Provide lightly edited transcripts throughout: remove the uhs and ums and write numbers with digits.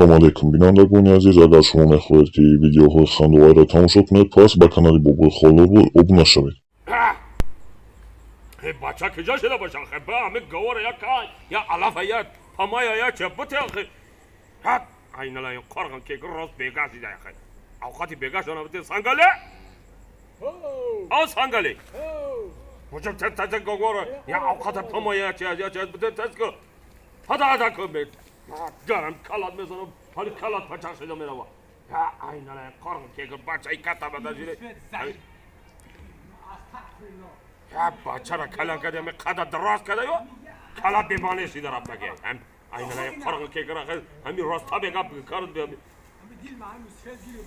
Ассалому алайкум, бинандагони азиз. Агар шумо мехоҳед, ки видеоҳои хандоварро тамошо кунед, пас ба канали Бобои Холлорбой обуна шавед. Бача киҷа шида боша? Ба ҳами гавора я ка я алафа я памая я чепбуте ахи. Айнала ин қорған ки рост бега шида ахи. Авқати бега шона бите сангале? Ав сангале. Буҷам тез тез гавора я авқата памая я че я че бите тез ку. Ҳада ҳада ку бе. Гарам калат мезанам, ҳали калат пачақ шида мерава. Айнала ин қорған ки бачаи ката бада шида. Я бачара калан када ме қада дароз када ё кала бемане шида рафтаги. Ҳам айнала ин қорған ки ҳами роста бега кард бе. Дил ма ҳами сфед гирим,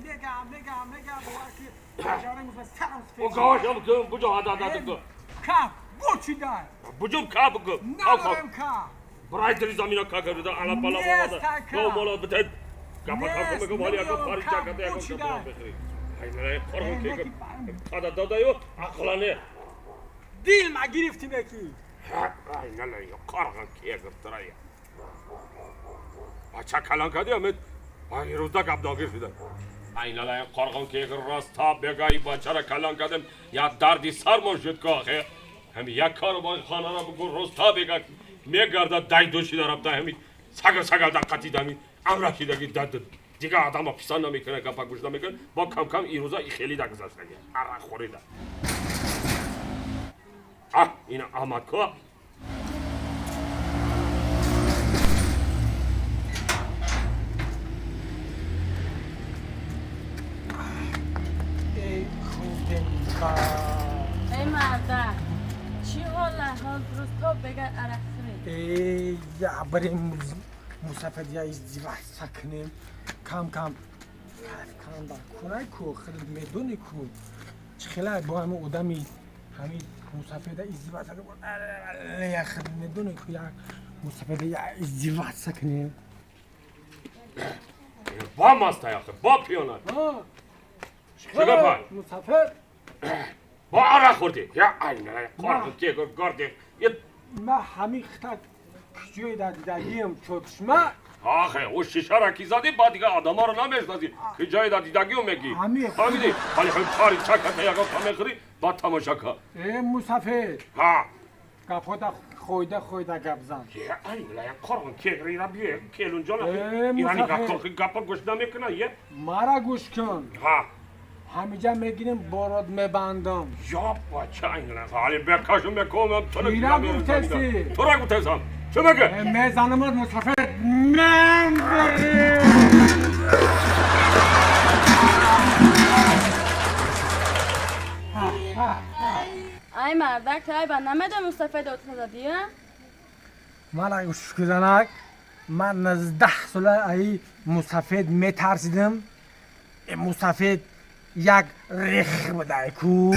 мега мега мега бовар ки бачара мусафед сарам сфед. О гавашам ку буҷо ҳада ҳада ку. Ка бучида. Буҷум ка бугу. Надорем ка. Брай дили замина ка карда ала бала бовада. Го мола бите. Гапа ка мега вали яко пари чаката яко гапа бехри. Айнала ин қорған ки қада дада ё ақлане. Дил ма гирифтим яки. Айнала ин қорған ки гиртарая. Бача калан кади амет. Ай рӯзда гапдогир шуда. Айнала ин қорған ки роста бега и бачара калан кадем я дарди сармон шуд ко ахе. Ҳами як кору бо хонара бугу роста бега мегардад дайду шида рафта ҳами сага сага да қатида ҳами амра шидаги дад дига адама писанд намекунад, гапа гӯш намекунад, бо кам кам ирӯза и хеле да гузаштаги арақ хӯрида. А ина омад ко. Эй худенка. Эй марда, чӣ ҳола ҳол рӯзто бегар арақ хӯред? Эй я барем мусафед я издиваться кунем. Кам кам кайф канда кунай ку хеле медони ку чӣ хеле бо ҳами одами ҳами мусафеда издиваться я хеле медони ку як мусафеда я издиваться кунем. Ба маста яхе, ба пиёна. Чӣ гапай? Мусафед. Ба арақ хӯрдӣ. Я айнала қорған ки горди. Ма ҳами хитак куҷое дар дидагиам чотишма. Ахе, о шишара ки задӣ, баъд дига адамаро намешнасӣ. Ки ҷое дар дидагио мегӣ. Фаҳмидӣ? Ҳали ҳам пари чаката ягон та мехӯрӣ, баъд тамоша ка. Э мусафед. Ҳа. Гапода хойда хойда гап зан. Е айнала қорған ки ира бие келунҷон. Ирани гапо гапа гӯш намекунад, е? Мара гӯш кун. Ҳа. Ҳамиҷа мегирем бород мебандам. Я бача айнала ҳали бекашум мекомам тура. Ира гуфтеси. Тура гуфтесам. Чӣ мега? Мезанамат мусафед. Ман барем. Ай мардак, ай ба намедон мустафед отқа задӣ, а? Мара гӯш кузанак. Ман 19 сола ай мусафед метарсидим. Мусафед як рех будай ку.